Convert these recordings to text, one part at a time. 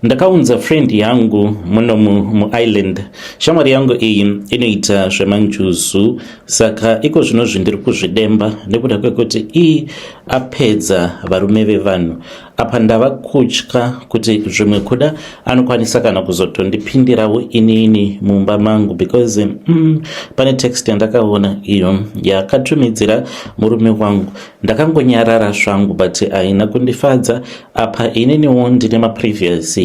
Ndakaunza friend yangu muno muIsland. Shamwari yangu iyi inoita zvemanjuzu, saka iko zvino zvindiri kuzvidemba nekuda kwekuti iyi apedza varume vevanhu. Apa ndava kutya kuti zvimwe kuda anokwanisa kana kuzotondipindirawo inini mumba mangu because pane text yandakaona iyo yakatumidzira murume wangu. Ndakangonyarara zvangu, but haina kundifadza. Apa ininiwo ndine maprevious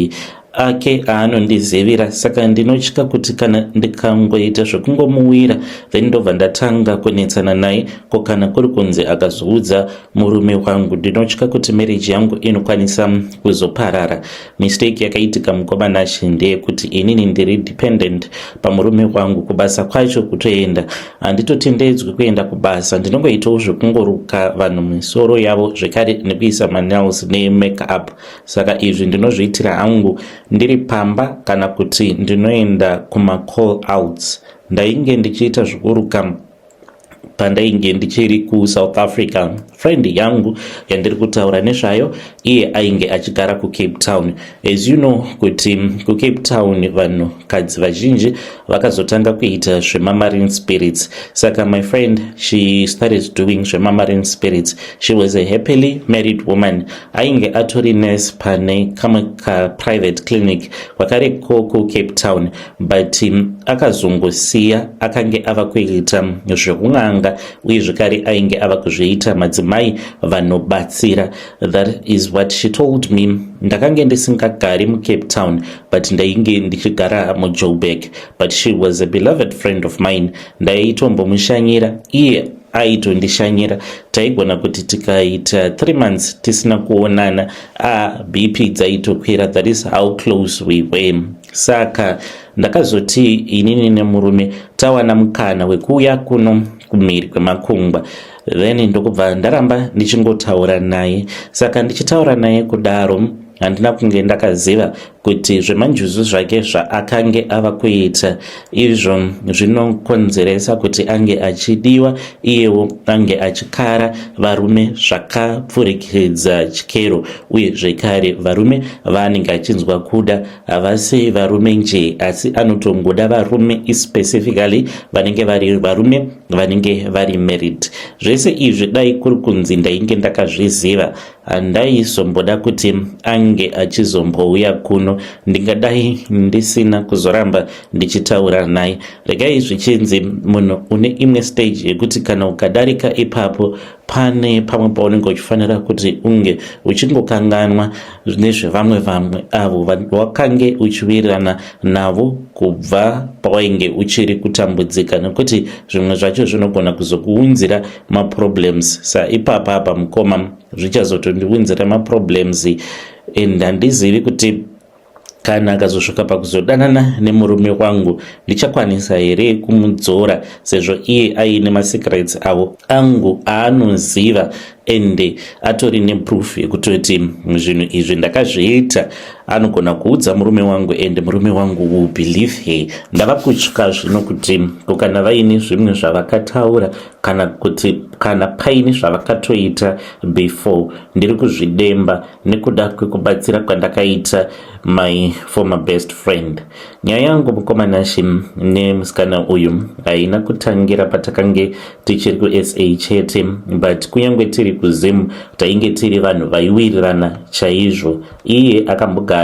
ake aanondizivira, saka ndinotya kuti kana ndikangoita zvekungomuwira, then ndobva ndatanga kunetsana naye. Ko kana kuri kunzi akazoudza murume wangu, ndinotya kuti marriage yangu inokwanisa kuzoparara. Mistake yakaitika, mukoma Nashe, ndeyekuti inini ndiri dependent pamurume wangu. Kubasa kwacho kutoenda handitotendedzwi kuenda kubasa, ndinongoitawo zvekungoruka vanhu misoro yavo zvekare nekuisa manails nemake up. Saka izvi ndinozviitira hangu ndiri pamba kana kuti ndinoenda kumacall outs. Ndainge ndichiita zvekuruka pandainge ndichiri kuSouth Africa. Friend yangu yandiri kutaura nezvayo, iye ainge achigara kuCape Town. As you know kuti kuCape Town vanhukadzi vazhinji vakazotanga kuita zvemamarine spirits, saka my friend, she started doing zvemamarine spirits. She was a happily married woman. Ainge atori nurse pane kamwe kaprivate clinic kwakareko kuCape Town, but akazongosiya, akange ava kuita zvekun'anga uye zvekare ainge ava kuzviita madzimai vanobatsira. That is what she told me. Ndakange ndisingagari muCape Town, but ndainge ndichigara muJoburg, but she was a beloved friend of mine. Ndaitombomushanyira, iye aitondishanyira. Taigona kuti tikaita 3 months tisina kuonana, a BP dzaitokwira. That is how close we were. Saka ndakazoti inini nemurume tawana mukana wekuuya kuno kumhiri kwemakungwa, then ndokubva ndaramba ndichingotaura naye. Saka ndichitaura naye kudaro, handina kunge ndakaziva kuti zvemanjuzu zvake zvaakange ava kuita izvo zvinokonzeresa kuti ange achidiwa, iyewo ange achikara varume zvakapfurikidza chikero. Uye zvekare varume vaanenge achinzwa kuda havasi varume nje, asi anotongoda varume specifically vanenge vari varume vanenge vari married. Zvese izvi, dai kuri kunzi ndainge ndakazviziva, handaizomboda kuti ange achizombouya kuno. Ndingadai ndisina kuzoramba ndichitaura naye. Regai zvichinzi munhu une imwe stage yekuti kana ukadarika ipapo, pane pamwe paunenge uchifanira kuti unge uchingokanganwa nezvevamwe vamwe avo wakange uchiwirirana navo kubva pawainge uchiri kutambudzika, nekuti zvimwe zvacho zvinogona kuzokuunzira maproblems. Saipapa apa, mukoma, zvichazotondiunzira maproblems, and handizivi kuti kana akazosvika pakuzodanana nemurume wangu, ndichakwanisa here kumudzora, sezvo iye aine masecrets avo angu aanoziva, ende atori neproof yekutoti zvinhu izvi ndakazviita. Anogona kuudza murume wangu ende murume wangu will believe her. Ndava kutya zvino kuti kana vaine zvimwe zvavakataura, kana kuti kana paine zvavakatoita before. Ndiri kuzvidemba nekuda kwekubatsira kwandakaita my former best friend. Nyaya yangu, mukoma Nashe, nemusikana uyu haina kutangira patakange tichiri kuSA chete, but kunyange tiri kuZim tainge tiri vanhu vaiwirirana chaizvo. Iye akambogara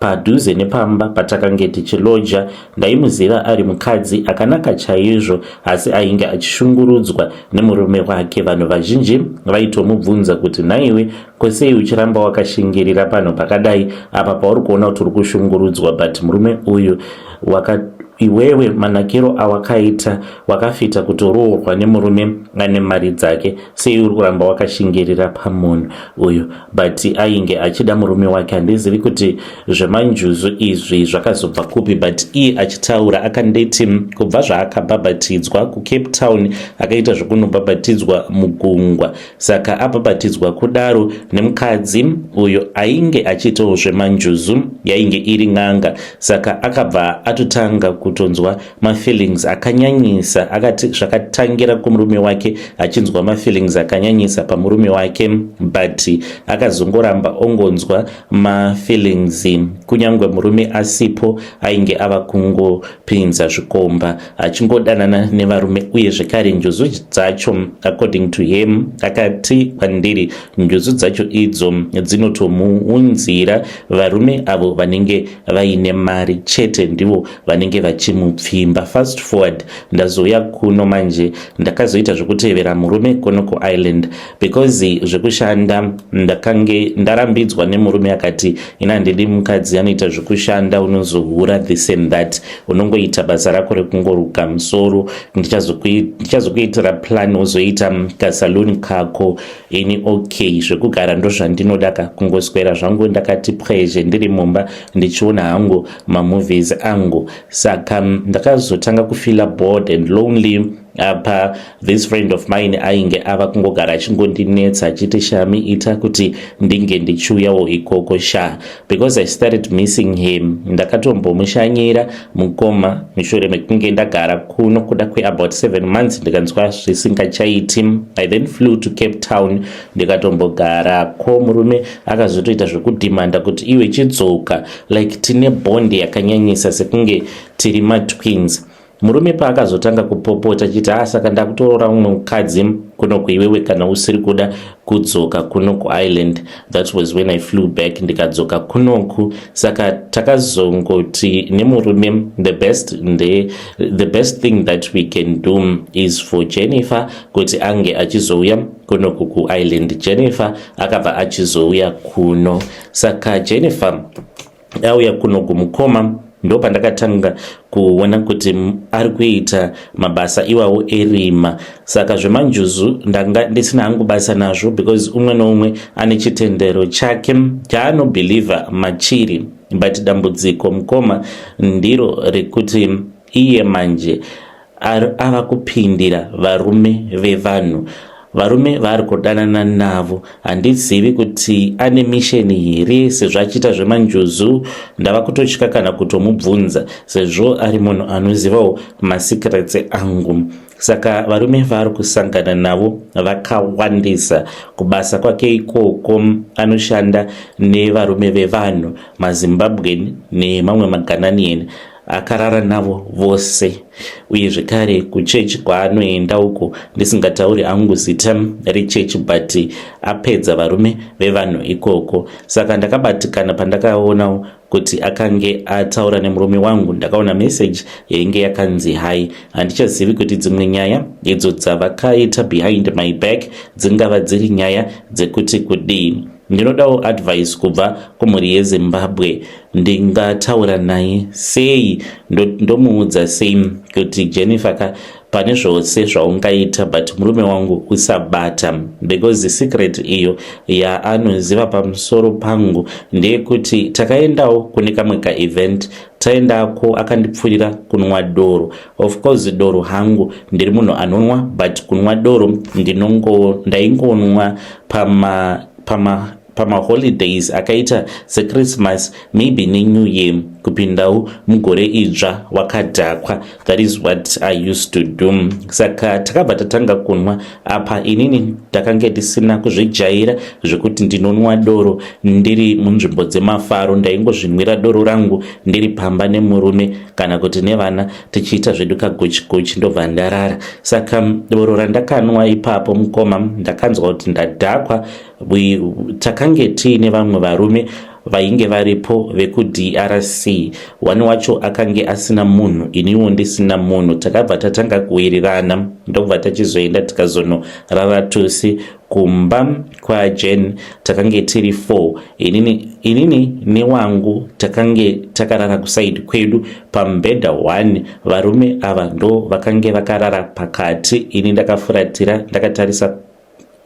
padhuze nepamba patakange tichiloja. Ndaimuziva ari mukadzi akanaka chaizvo, asi ainge achishungurudzwa nemurume wake. Vanhu vazhinji vaitomubvunza kuti, "Nhaiwe, kosei uchiramba wakashingirira panhu pakadai apa pauri kuona kuti uri kushungurudzwa, but murume uyu waka iwewe manakiro awakaita wakafita kutoroorwa nemurume ane mari dzake, sei uri kuramba wakashingirira pamunhu uyu?" But ainge achida murume wake. Handizivi kuti zvemanjuzu izvi zvakazobva kupi, but iye achitaura akanditi kubva zvaakabhabhatidzwa kuCape Town, akaita zvekunobhabhatidzwa mugungwa. Saka abhabhatidzwa kudaro nemukadzi uyo ainge achiitawo zvemanjuzu, yainge iri n'anga, saka akabva atotanga. kutonzwa mafeelings akanyanyisa. Akati zvakatangira kumurume wake, achinzwa mafeelings akanyanyisa pamurume wake, but akazongoramba ongonzwa mafeelings kunyange murume asipo. Ainge ava kungopinza zvikomba, achingodanana nevarume. Uye zvekare njuzu dzacho, according to him, akati kwandiri njuzu dzacho idzo dzinotomuunzira varume avo vanenge vaine mari chete, ndivo vanenge vachimupfimba. Fast forward, ndazouya kuno manje, ndakazoita zvekutevera murume kuno kuIreland because zvekushanda ndakange ndarambidzwa nemurume. Akati, "Ina handidi mukadzi anoita zvekushanda, unozohura, this and that. Unongoita basa rako rekungoruka musoro, ndichazokuitira plan, wozoita kasaluni kako." Ini, okay, zvekugara ndozvandinoda ka, kungoswera zvangu ndakati pwezhe ndiri mumba ndichiona hangu mamovies angu. Saka ndakazotanga kufeela bored and lonely. Apa this friend of mine ainge ava kungogara achingondinetsa achiti, "Shami, ita kuti ndinge ndichiuyawo ikoko sha," because I started missing him. Ndakatombomushanyira mukoma mushure mekunge ndagara kuno kuda kweabout 7 months, ndikanzwa zvisingachaiti. I then flew to Cape Town, ndikatombogarako. Murume akazotoita zvekudhimanda kuti, "Iwe, chidzoka." Like tine bond yakanyanyisa, sekunge tiri matwins. Murume paakazotanga kupopota achiti, "A ah, saka ndakutoora umwe mukadzi kuno kuiwewe kana usiri kuda kudzoka kuno kuIreland," that was when I flew back, ndikadzoka kunoku. Saka takazongoti nemurume, the best thing that we can do is for Jennifer kuti ange achizouya kunoku kuIreland. Jennifer akabva achizouya kuno. Saka Jennifer auya kuno kumukoma, ndo pandakatanga kuona kuti ari kuita mabasa iwawo erima. Saka zvemanjuzu ndanga ndisina hangu basa nazvo because umwe neumwe ane chitendero chake chaanobhilivha machiri. But dambudziko, mukoma, ndiro rekuti iye manje ava kupindira varume vevanhu, varume vaari kudanana navo. Handizivi kuti ane mission here sezvo achiita zvemanjuzu. Ndava kutotya kana kutomubvunza sezvo ari munhu anozivawo masecrets angu. Saka varume vaari kusangana navo vakawandisa. Kubasa kwake ikoko anoshanda nevarume vevanhu, maZimbabwean nemamwe maGhananian, akarara navo vose. Uye zvekare kuchechi kwaanoenda uko, ndisingatauri angu zita rechechi, but apedza varume vevanhu ikoko. Saka ndakabatikana pandakaonawo kuti akange ataura nemurume wangu. Ndakaona meseji yainge yakanzi "Hi". Handichazivi kuti dzimwe nyaya idzo dzavakaita behind my back dzingava dziri nyaya dzekuti kudii. Ndinodawo advice kubva kumhuri yeZimbabwe. Ndingataura naye sei? Ndomuudza sei kuti, "Jennifer ka, pane zvose zvaungaita, but murume wangu usabata"? Because secret iyo yaanoziva pamusoro pangu ndeyekuti takaendawo kune kamwe kaevent. Taendako, akandipfuurira kunwa doro. Of course doro hangu ndiri munhu anonwa, but kunwa doro ndaingonwa pama pamaholidays akaita seChristmas, maybe neNew Year, kupindawo mugore idzva wakadhakwa. That is what I used to do. Saka takabva tatanga kunwa. Apa inini ndakange ndisina kuzvijaira zvekuti ndinonwa doro ndiri munzvimbo dzemafaro. Ndaingozvinwira doro rangu ndiri pamba nemurume kana kuti nevana, tichiita zvedu kagochi gochi, ndobva ndarara. Saka doro randakanwa ipapo, mukoma, ndakanzwa kuti ndadhakwa. Takange tiine vamwe varume vainge varipo vekuDRC. One wacho akange asina munhu, iniwo ndisina munhu. Takabva tatanga kuwirirana, ndokubva tachizoenda tikazonorara tose kumba kwaJen. Takange tiri 4, inini, inini newangu takange takarara kuside kwedu pamubhedha 1. Varume ava ndo vakange vakarara pakati. Ini ndakafuratira ndakatarisa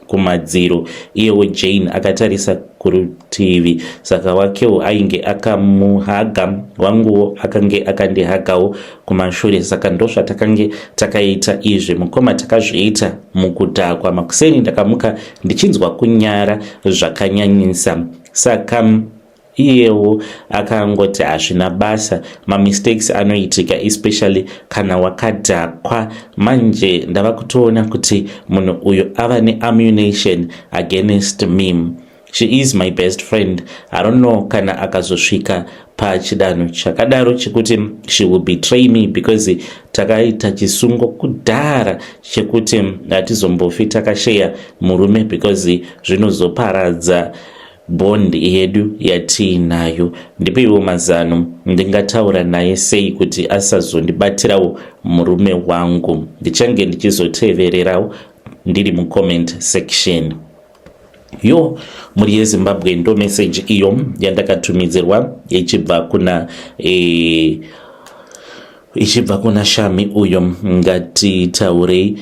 kumadziro, iyewo Jane akatarisa kurutivi. Saka wakewo ainge akamuhaga, wanguwo akange akandihagawo kumashure. Saka ndozvatakange takaita izvi, mukoma, takazviita mukudhakwa. Makuseni ndakamuka ndichinzwa kunyara zvakanyanyisa. Saka Iyewo akangoti hazvina basa, mamistakes anoitika especially kana wakadhakwa. Manje ndava kutoona kuti munhu uyu ava neammunition against me. She is my best friend. I don't know kana akazosvika pachidanho chakadaro chekuti she will betray me, because takaita chisungo kudhara chekuti hatizombofi takasheya murume, because zvinozoparadza bond yedu yatiinayo. Ndipeiwo mazano, ndingataura naye sei kuti asazondibatirawo murume wangu? Ndichange ndichizotevererawo ndiri mucomment section. Yo, mhuri yeZimbabwe, ndo meseji iyo yandakatumidzirwa ichibva kuna Shami uyo. Ngatitaurei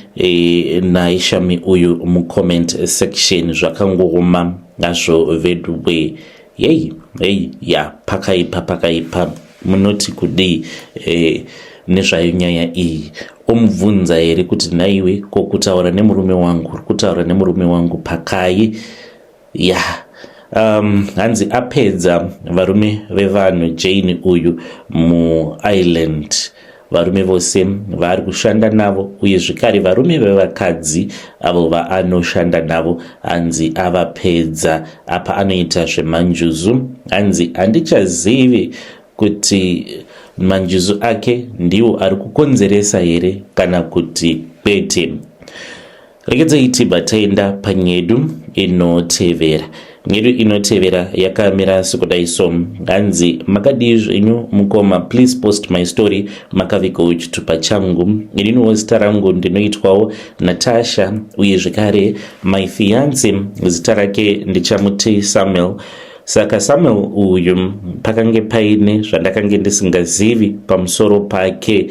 naye Shami uyu mucomment section. Zvakangooma nazvo veduwe. Yei, ei, ya, pakaipa, pakaipa. Munoti kudii nezvayo nyaya iyi? Omubvunza here kuti, "Nhaiwe, ko kutaura nemurume wangu, uri kutaura nemurume wangu pakai?" Ya, hanzi apedza varume vevanhu Jane uyu muIreland, varume vose vaari kushanda navo, uye zvekare varume vevakadzi avo vaanoshanda navo, hanzi avapedza. Apa anoita zvemanjuzu. Hanzi handichazivi kuti manjuzu ake ndiwo ari kukonzeresa here kana kuti kwete. Regedzai tibva taenda panyedu inotevera. Nyedu inotevera yakamira sekudai so. Hanzi, "Makadii zvenyu mukoma? Please post my story makavigawo chitupa changu. Ininiwo zita rangu ndinoitwawo Natasha, uye zvekare my fiance zita rake ndichamuti Samuel. Saka Samuel uyu pakange paine zvandakange ndisingazivi pamusoro pake.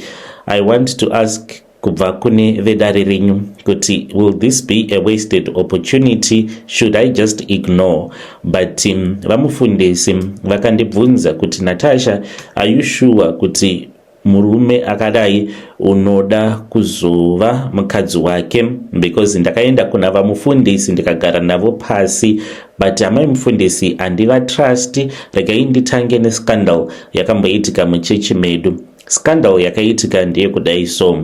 I want to ask kubva kune vedare renyu kuti will this be a wasted opportunity? Should I just ignore?" But vamufundisi vakandibvunza kuti, "Natasha, are you sure kuti murume akadai unoda kuzova mukadzi wake?" Because ndakaenda kuna vamufundisi ndikagara navo pasi, but amai mufundisi handivatrust. Regai nditange nescandal yakamboitika muchechi medu. Scandal yakaitika ndeyekudai so.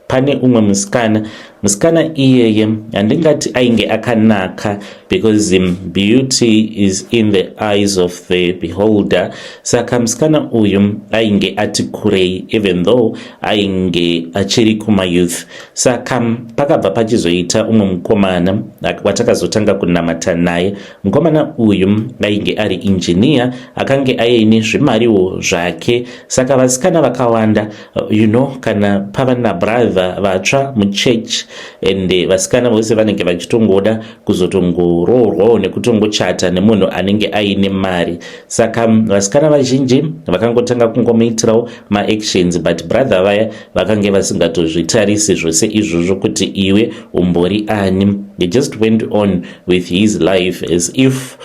Pane umwe musikana. Musikana iyeye handingati ainge akanaka, because beauty is in the eyes of the beholder. Saka musikana uyu ainge ati kurei, even though ainge achiri kumayouth. Saka pakabva pachizoita umwe mukomana watakazotanga kunamata naye. Mukomana uyu ainge ari injiniya, akange aine zvimariwo zvake. Saka vasikana vakawanda, kana pava nabrother vatsva muchurch and vasikana vose vanenge vachitongoda kuzotongoroorwawo nekutongochata nemunhu anenge aine mari. Saka vasikana vazhinji vakangotanga kungomuitirawo maactions, but brother vaya vakange vasingatozvitarisi zvose izvozvo kuti iwe umbori ani. He just went on with his life as if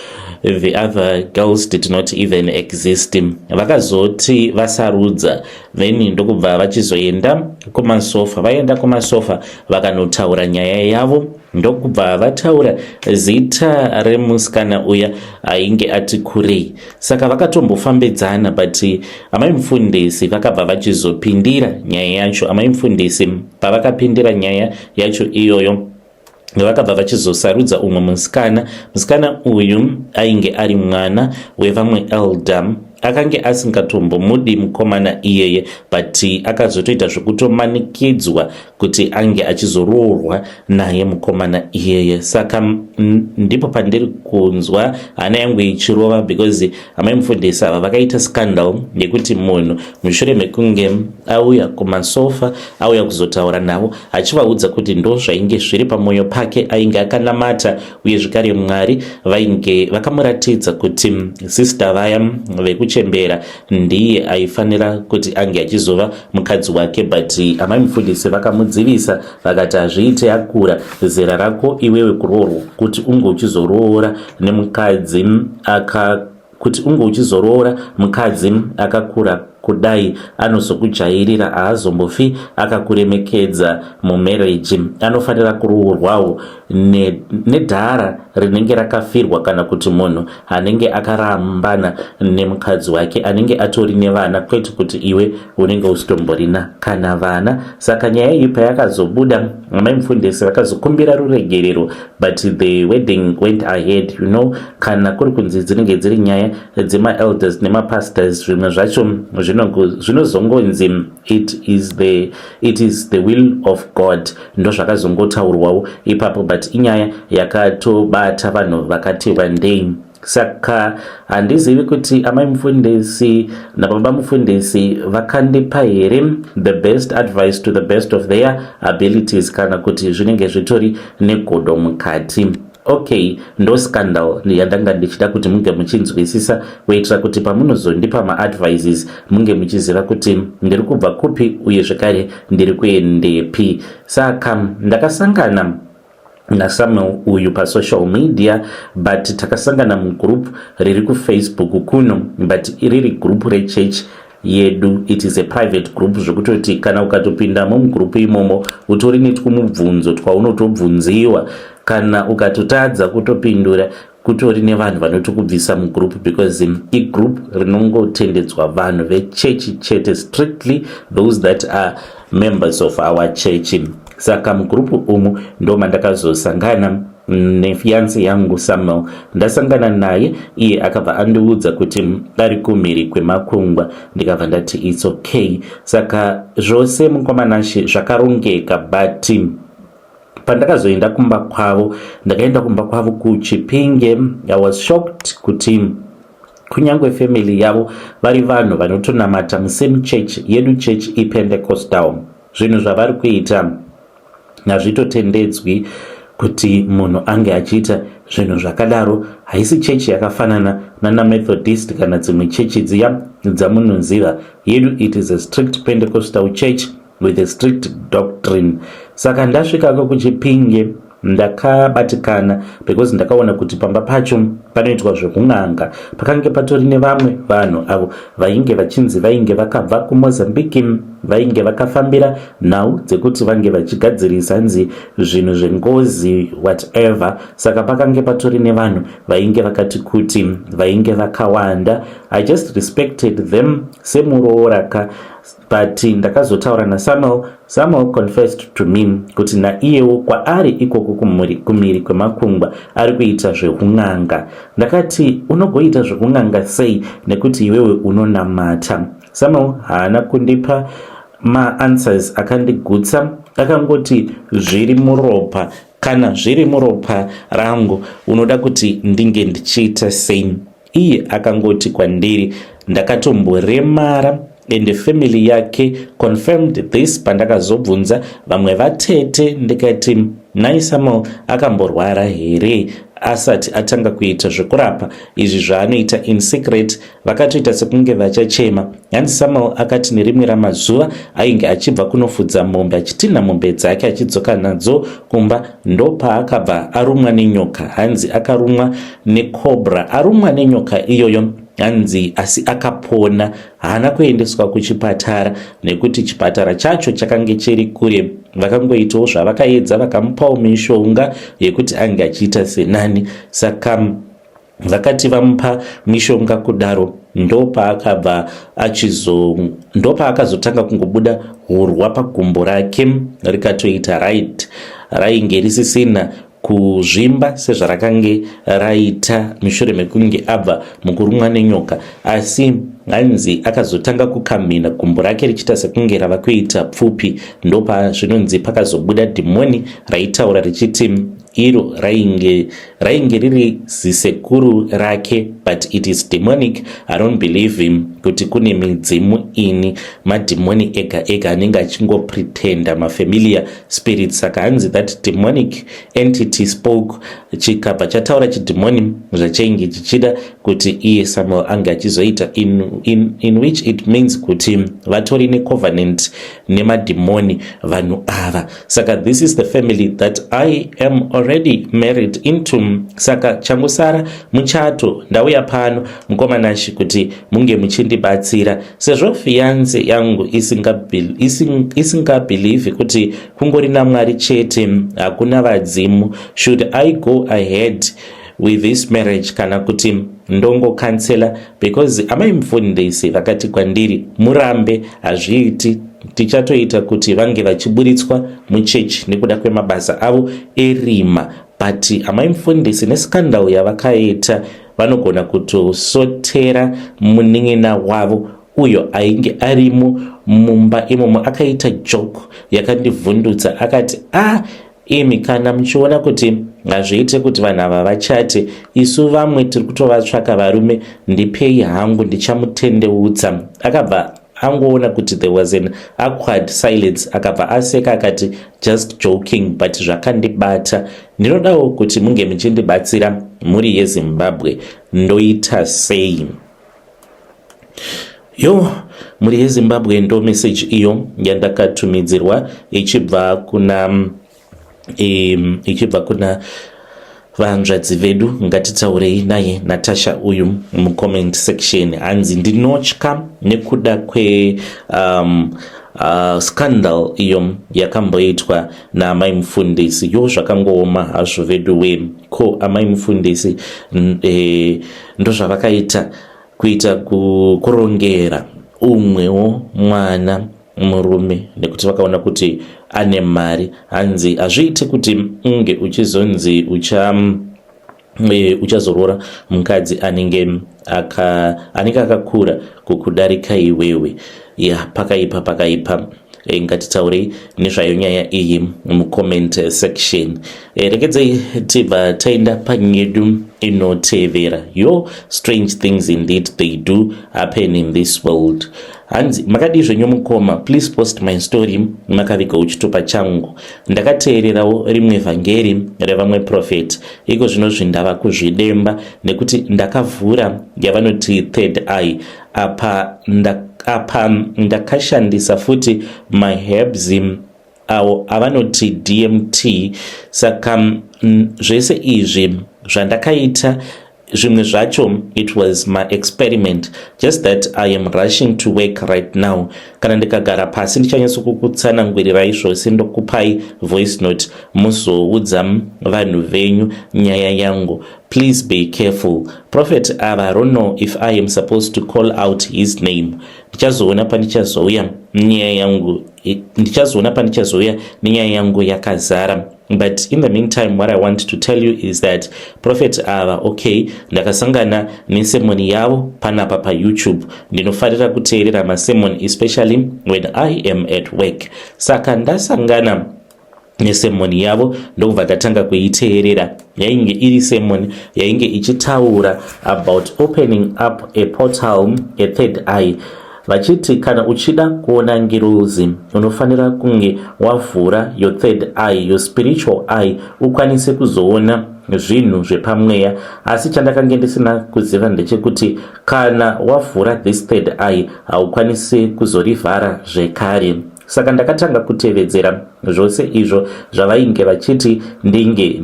the other girls did not even exist. Vakazoti vasarudza, then ndokubva vachizoenda kumasofa. Vaenda kumasofa, vakanotaura nyaya yavo, ndokubva vataura zita remusikana uya ainge ati kurei. Saka vakatombofambidzana, but amai mufundisi vakabva vachizopindira nyaya yacho. Amai mufundisi pavakapindira nyaya yacho iyoyo, vakabva vachizosarudza umwe musikana. Musikana uyu ainge ari mwana wevamwe elder. Akange asingatombomudi mukomana iyeye, but akazotoita zvekutomanikidzwa kuti ange achizoroorwa naye mukomana iyeye. Saka ndipo pandiri kunzwa hana yangu ichirova, because amai mufundisi ava vakaita scandal yekuti munhu mushure mekunge auya kumasofa, auya kuzotaura navo achivaudza kuti ndo zvainge zviri pamwoyo pake, ainge akanamata, uye zvekare Mwari vainge vakamuratidza kuti sister vaya vekuchembera ndiye aifanira kuti ange achizova mukadzi wake. But amai mufundisi vakamudzivisa, vakati, "Hazviite, akura zera rako iwewe kuroorwa, kuti unge uchizoroora nemukadzi aka kuti unge uchizoroora mukadzi akakura." Kudai anozokujairira haazombofi akakuremekedza mumarriage. Anofanira kuroorwawo nedhara rinenge rakafirwa kana kuti munhu anenge akarambana nemukadzi wake anenge atori nevana, kwete kuti iwe unenge usitomborina kana vana. Saka nyaya iyi payakazobuda, amai mufundisi vakazokumbira ruregerero, but the wedding went ahead. Kana kuri kunzi dzinenge dziri nyaya dzemaelders nemapastors, zvimwe zvacho zvinozongonzi it is the will of God. Ndo zvakazongotaurwawo ipapo, but inyaya yakatobata vanhu vakati wandei. Saka handizivi kuti amai mufundisi nababa mufundisi vakandipa here the best advice to the best of their abilities, kana kuti zvinenge zvitori negodo mukati. Okay, ndo scandal yandanga ndichida kuti munge muchinzwisisa, kuitira kuti pamunozondipa maadvices munge muchiziva kuti ndiri kubva kupi uye zvekare ndiri kuendepi. Saka ndakasangana naSamuel uyu pasocial media, but takasangana mugroup riri kuFacebook kuno, but riri group rechurch yedu. It is a private group, zvekutoti kana ukatopindamo mugroup imomo utori netwumubvunzo twaunotobvunziwa. Kana ukatotadza kutopindura, kutori nevanhu vanotokubvisa mugroup, because igroup rinongotendedzwa vanhu vechechi chete, strictly those that are members of our church. Saka mugroup umu ndo mandakazosangana nefiancé yangu Samuel. Ndasangana naye, iye akabva andiudza kuti ari kumhiri kwemakungwa. Ndikabva ndati it's okay. Saka zvose, mukomanashe, zvakarongeka, but pandakazoenda kumba kwavo, ndakaenda kumba kwavo kuChipinge, I was shocked kuti kunyange family yavo vari vanhu vanotonamata musame church yedu. Church iPentecostal. Zvinhu zvavari kuita hazvitotendedzwi kuti munhu ange achiita zvinhu zvakadaro. Haisi chechi yakafanana nanaMethodist kana dzimwe chechi dziya dzamunoziva. Yedu, it is a strict Pentecostal church with a strict doctrine. Saka ndasvikako kuChipinge, ndakabatikana because ndakaona kuti pamba pacho panoitwa zvekun'anga. Pakange patori nevamwe vanhu avo vainge vachinzi vainge vakabva kuMozambique, vainge vakafambira nhau dzekuti vange vachigadzirisa nzi zvinhu zvengozi, whatever. Saka pakange patori nevanhu vainge vakati kuti vainge vakawanda. I just respected them semurooraka, but ndakazotaura naSamuel. Samuel confessed to me kuti naiyewo kwaari ikoko kumhiri kwemakungwa ari kuita zvekun'anga. Ndakati, "Unogoita zvekun'anga sei nekuti iwewe unonamata?" Samuel haana kundipa maanswers akandigutsa. Akangoti zviri muropa. Kana zviri muropa rangu, unoda kuti ndinge ndichiita sei? Iye akangoti kwandiri, "Ndakatomboremara," and family yake confirmed this pandakazobvunza vamwe vatete. Ndikati, "Nai Samuel akamborwara here asati atanga kuita zvekurapa izvi zvaanoita in secret?" Vakatoita sekunge vachachema. Hanzi Samuel akati nerimwe ramazuva ainge achibva kunofudza mombe, achitinha mombe dzake achidzoka nadzo kumba, ndopaakabva arumwa nenyoka. Hanzi akarumwa necobra. Arumwa nenyoka iyoyo, hanzi asi akapona, haana kuendeswa kuchipatara nekuti chipatara chacho chakange chiri kure. Vakangoitawo zvavakaedza, vakamupawo mishonga yekuti ange achiita senani. Saka vakati vamupa mishonga kudaro, ndopaakabva achizo ndopaakazotanga kungobuda hurwa pagumbo rake, rikatoita right, rainge risisina kuzvimba sezvarakange raita mushure mekunge abva mukurumwa nenyoka. Asi hanzi akazotanga kukamhina gumbo rake richiita sekunge rava kuita pfupi. Ndopazvinonzi pakazobuda dhimoni raitaura richiti iro rainge riri zisekuru rake, but it is demonic. I don't believe him kuti kune midzimu ini. Madhimoni ega ega anenge achingopretenda, mafamiliar spirits. Saka hanzi that demonic entity spoke, chikabva chataura chidhimoni zvachainge chichida kuti iye Samuel ange achizoita, in which it means kuti vatori necovenant nemadhimoni vanhu ava. Saka this is the family that I am. already married into, saka changosara muchato. Ndauya pano, mukoma Nashi, kuti munge muchindibatsira sezvo fiance yangu isingabhilivhi kuti kungori naMwari chete, hakuna vadzimu. Should I go ahead with this marriage kana kuti ndongokansela? Because amai mufundisi vakati kwandiri, "Murambe, hazviiti, tichatoita kuti vange vachiburitswa muchechi nekuda kwemabasa avo erima." But amai mufundisi nescandal yavakaita, vanogona kutosotera munin'ina wavo uyo ainge arimo mumba imomo. Akaita joke yakandivhundutsa, akati, "A ah, imi, kana muchiona kuti hazviite kuti vanhu ava vachate, isu vamwe tiri kutovatsvaka varume, ndipei hangu, ndichamutendeutsa." Akabva angoona kuti there was an awkward silence, akabva aseka akati, "Just joking." But zvakandibata. Ndinodawo kuti munge muchindibatsira, mhuri yeZimbabwe. Ndoita sei? Yo, mhuri yeZimbabwe, ndo meseji iyo yandakatumidzirwa ichibva kuna vanzvadzi vedu. Ngatitaurei naye Natasha uyu mucomment section. Hanzi, "Ndinotya nekuda kwe scandal iyo yakamboitwa naamai mufundisi." Yo, zvakangooma hazvo vedu we. Ko amai mufundisi ndozvavakaita, kuita kurongera umwewo mwana murume nekuti vakaona kuti ane mari. Hanzi hazviiti kuti unge uchizonzi uchazoroora mukadzi anenge akakura kukudarika iwewe. Ya, pakaipa, pakaipa. Ngatitaurei nezvayo nyaya iyi mucomment section. Regedzei tibva taenda panyedu inotevera. Yo, strange things indeed, they do happen in this world. Hanzi, "Makadii zvenyu mukoma? Please post my story makavigawo chitupa changu. Ndakateererawo rimwe vhangeri revamwe prophet. Iko zvino zvindava kuzvidemba nekuti ndakavhura yavanoti third eye. Apa ndakashandisa futi maherbs awo avanoti DMT. Saka zvese izvi zvandakaita, zvimwe zvacho it was my experiment. Just that I am rushing to work right now. Kana ndikagara pasi ndichanyatso-kukutsanangurirai zvose, ndokupai voice note, muzoudza vanhu venyu nyaya yangu. Please be careful. Prophet ava, don't know if I am supposed to call out his name. Ndichazoona pandichazouya nenyaya yangu, ndichazoona pandichazouya nenyaya yangu yakazara. But in the meantime, what I want to tell you is that prophet ava, okay, ndakasangana nesermon yavo panapa paYouTube. Ndinofarira kuteerera masermon, especially when I am at work. Saka ndasangana nesermon yavo, ndokubva ndatanga kuiteerera. Yainge iri sermon yainge ichitaura about opening up a portal, a third eye, vachiti kana uchida kuona ngirozi unofanira kunge wavhura your third eye, your spiritual eye, ukwanise kuzoona zvinhu zvepamweya. Asi chandakange ndisina kuziva ndechekuti kana wavhura this third eye, haukwanisi kuzorivhara zvekare. Saka ndakatanga kutevedzera zvose izvo zvavainge vachiti ndinge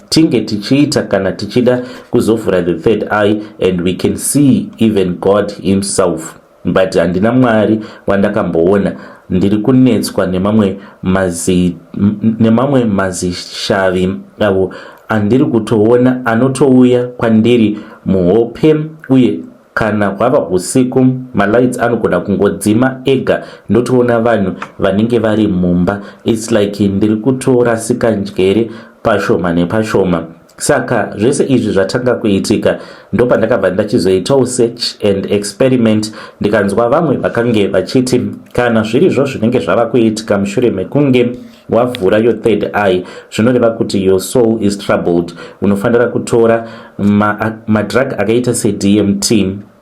tinge tichiita kana tichida kuzovhura the third eye, and we can see even God himself. But handina Mwari wandakamboona. Ndiri kunetswa nemamwe mazishavi avo andiri kutoona anotouya kwandiri muhope, uye kana hwava usiku malights anogona kungodzima ega, ndotoona vanhu vanenge vari mumba. It's like ndiri kutorasika njere pashoma nepashoma. Saka zvese izvi zvatanga kuitika, ndopandakabva ndachizoitawo search and experiment. Ndikanzwa vamwe vakange vachiti kana zvirizvo zvinenge zvava kuitika mushure mekunge wavhura your third eye, zvinoreva kuti your soul is troubled, unofanira kutora madrug ma akaita seDMT.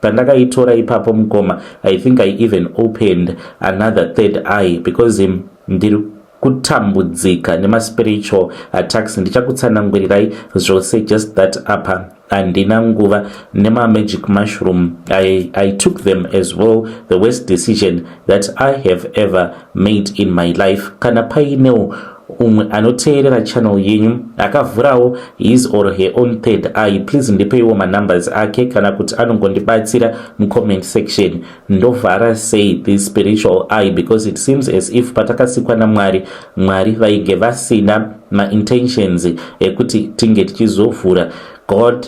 Pandakaitora ipapo, mukoma, I think I even opened another third eye because ndiri kutambudzika nemaspiritual attacks. Ndichakutsanangurirai zvose, just that apa handina nguva. Nemamagic mushroom, I took them as well. The worst decision that I have ever made in my life. Kana painewo Umwe anoteerera channel yenyu akavhurawo his or her own third eye, please ndipeiwo manumbers ake kana kuti anongondibatsira mucomment section. Ndovhara sei this spiritual eye? Because it seems as if patakasikwa naMwari, Mwari vainge vasina maintentions ekuti tinge tichizovhura. God,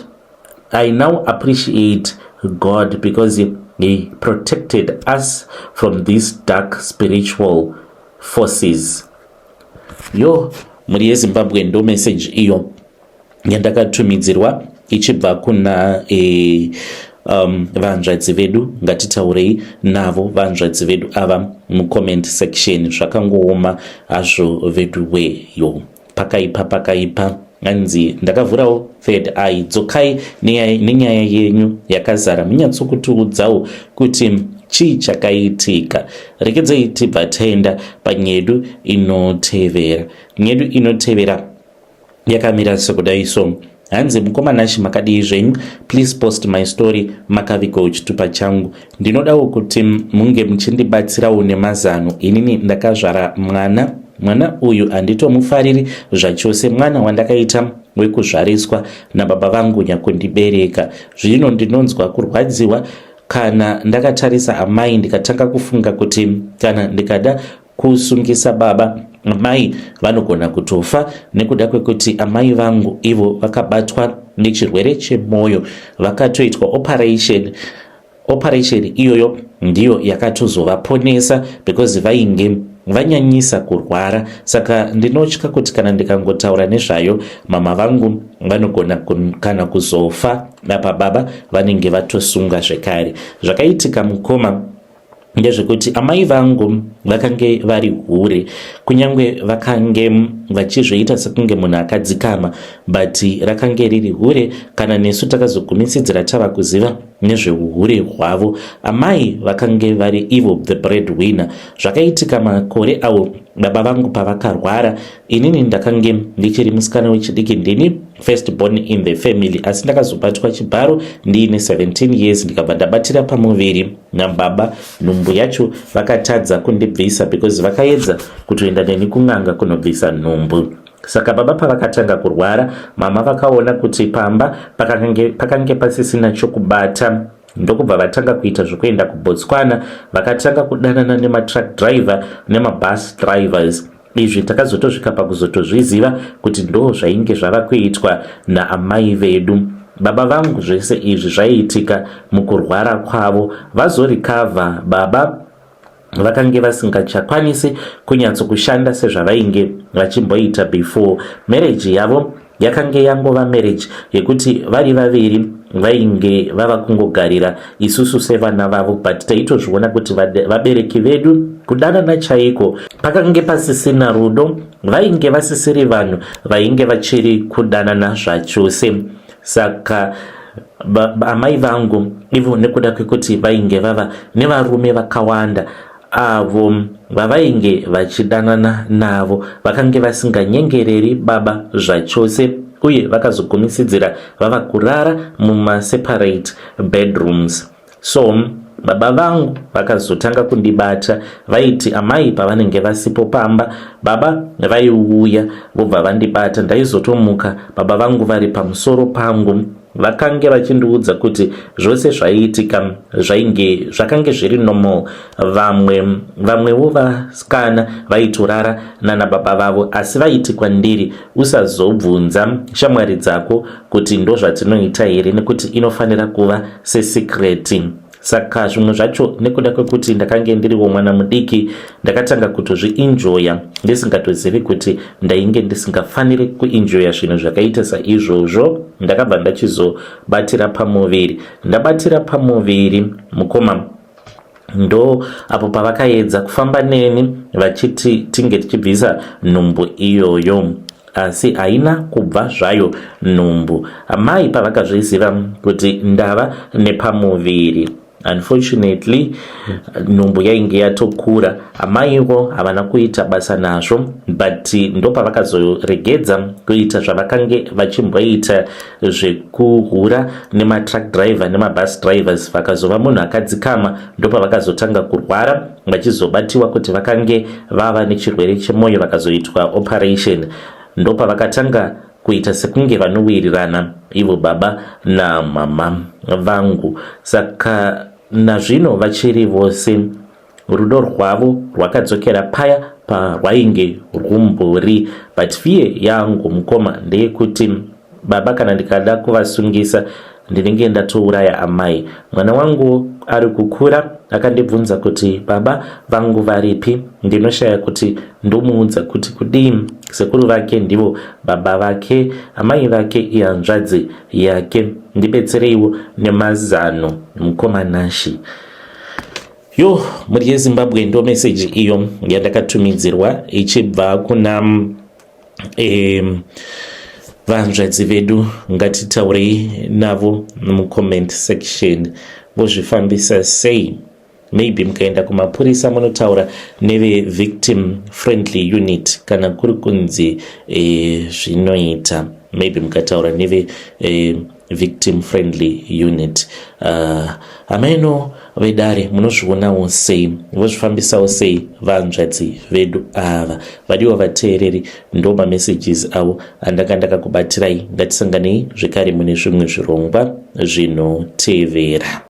I now appreciate God because he protected us from these dark spiritual forces. Yo, mhuri yeZimbabwe, ndo message iyo yandakatumidzirwa ichibva kuna vanzvadzi vedu. Ngatitaurei navo vanzvadzi vedu ava mucomment section. Zvakangooma hazvo vedu weyo, pakaipa, pakaipa. Anzi ndakavhurawo third eye. Dzokai nenyaya yenyu yakazara, munyatsokutiudzawo kuti chii chakaitika. Rekedzei tibva taenda panyedu inotevera. Nyedu inotevera yakamira sekudai so. Hanzi, "Mukoma Nashi, makadii zvenyu? Please post my story. Makavigawo chitupa changu. Ndinodawo kuti munge muchindibatsirawo nemazano. Inini ndakazvara mwana. Mwana uyu handitomufariri zvachose, mwana wandakaita wekuzvariswa nababa vangu nyakundibereka. Zvino ndinonzwa kurwadziwa kana ndakatarisa amai, ndikatanga kufunga kuti kana ndikada kusungisa baba, amai vanogona kutofa, nekuda kwekuti amai vangu ivo vakabatwa nechirwere chemwoyo, vakatoitwa operation. Operation iyoyo ndiyo yakatozovaponesa because vainge vanyanyisa kurwara. Saka ndinotya kuti kana ndikangotaura nezvayo, mama vangu vanogona kana kuzofa. Apa baba vanenge vatosunga zvekare. Zvakaitika, mukoma, ndezvekuti amai vangu vakange vari hure. Kunyange vakange vachizvoita sekunge munhu akadzikama, but rakange riri hure. Kana nesu takazogumisidzira tava kuziva nezveuhure hwavo. Amai vakange vari ivo the bread winner. Zvakaitika makore avo baba vangu pavakarwara, inini ndakange ndichiri musikana wechidiki. Ndini first born in the family, asi ndakazobatwa chibharo ndiine 17 years, ndikabva ndabatira pamuviri nababa. Nhumbu yacho vakatadza kundibvisa because vakaedza kutoenda neni kun'anga kunobvisa nhumbu. Saka baba pavakatanga kurwara, mama vakaona kuti pamba pakange pasisina chokubata, ndokubva vatanga kuita zvokuenda kuBotswana. Vakatanga kudanana nematruck driver nemabus drivers. Izvi takazotosvika pakuzotozviziva kuti ndo zvainge zvava kuitwa naamai vedu. Baba vangu, zvese izvi zvaiitika mukurwara kwavo. Vazorecover, baba vakange vasingachakwanisi kunyatsokushanda sezvavainge vachimboita before. Marriage yavo yakange yangova marriage yekuti vari vaviri vainge vava kungogarira isusu sevana vavo, but taitozviona kuti vabereki vedu kudanana chaiko pakange pasisina rudo. Vainge vasisiri vanhu vainge vachiri kudanana zvachose. Saka amai vangu ivo, nekuda kwekuti vainge vava nevarume vakawanda avo vavainge vachidanana navo, vakange vasinganyengereri baba zvachose, uye vakazogumisidzira vava kurara mumaseparate bedrooms. So baba vangu vakazotanga kundibata. Vaiti amai pavanenge vasipo pamba, baba vaiuya vobva vandibata. Ndaizotomuka baba vangu vari pamusoro pangu. Vakange vachindiudza kuti zvose zvaiitika zvainge zvakange zviri normal. Vamwe vamwewo vasikana vaitorara nana baba vavo, asi vaiti kwandiri, 'Usazobvunza shamwari dzako kuti ndozvatinoita here, nekuti inofanira kuva sesecret.' Saka zvimwe zvacho, nekuda kwekuti ndakange ndiriwo mwana mudiki, ndakatanga kutozvienjoya ndisingatozivi kuti ndainge ndisingafaniri kuenjoya zvinhu zvakaita saizvozvo. Ndakabva ndachizobatira pamuviri. Ndabatira pamuviri, mukoma, ndo apo pavakaedza kufamba neni vachiti tinge tichibvisa nhumbu iyoyo, asi haina kubva zvayo nhumbu. Amai pavakazviziva kuti ndava nepamuviri, Unfortunately, nhumbu yainge yatokura. Amaiwo havana kuita basa nazvo, but ndopavakazoregedza kuita zvavakange vachimboita zvekuhura nematruck driver nemabus drivers. Vakazova munhu akadzikama. Ndopavakazotanga kurwara, vachizobatiwa kuti vakange vava nechirwere chemwoyo, vakazoitwa operation. Ndopavakatanga kuita sekunge vanowirirana ivo baba namama vangu. Saka nazvino vachiri vose. Rudo rwavo rwakadzokera paya parwainge rwumbori, but fear yangu, mukoma, ndeyekuti baba kana ndikada kuvasungisa, ndinenge ndatouraya amai. Mwana wangu ari kukura, akandibvunza kuti baba vangu varipi. Ndinoshaya kuti ndomuudza kuti kudii. Sekuru vake ndivo baba vake, amai vake ihanzvadzi yake. Ndibetsereiwo nemazano, mukoma Nashi. Yo, mhuri yeZimbabwe, ndo meseji iyo yandakatumidzirwa ichibva kuna vanzvadzi vedu. Ngatitaurei navo mucomment section. Vozvifambisa sei? Maybe mukaenda kumapurisa, munotaura nevevictim friendly unit kana kuri kunzi zvinoita. Maybe mukataura neve victim friendly unit. Hamaino vedare, munozvionawo sei? Vozvifambisawo sei vanzvadzi vedu ava? Vadiwa vateereri, ndo mamessages avo andanga ndakakubatirai. Ngatisanganei zvekare mune zvimwe zvirongwa zvinotevera.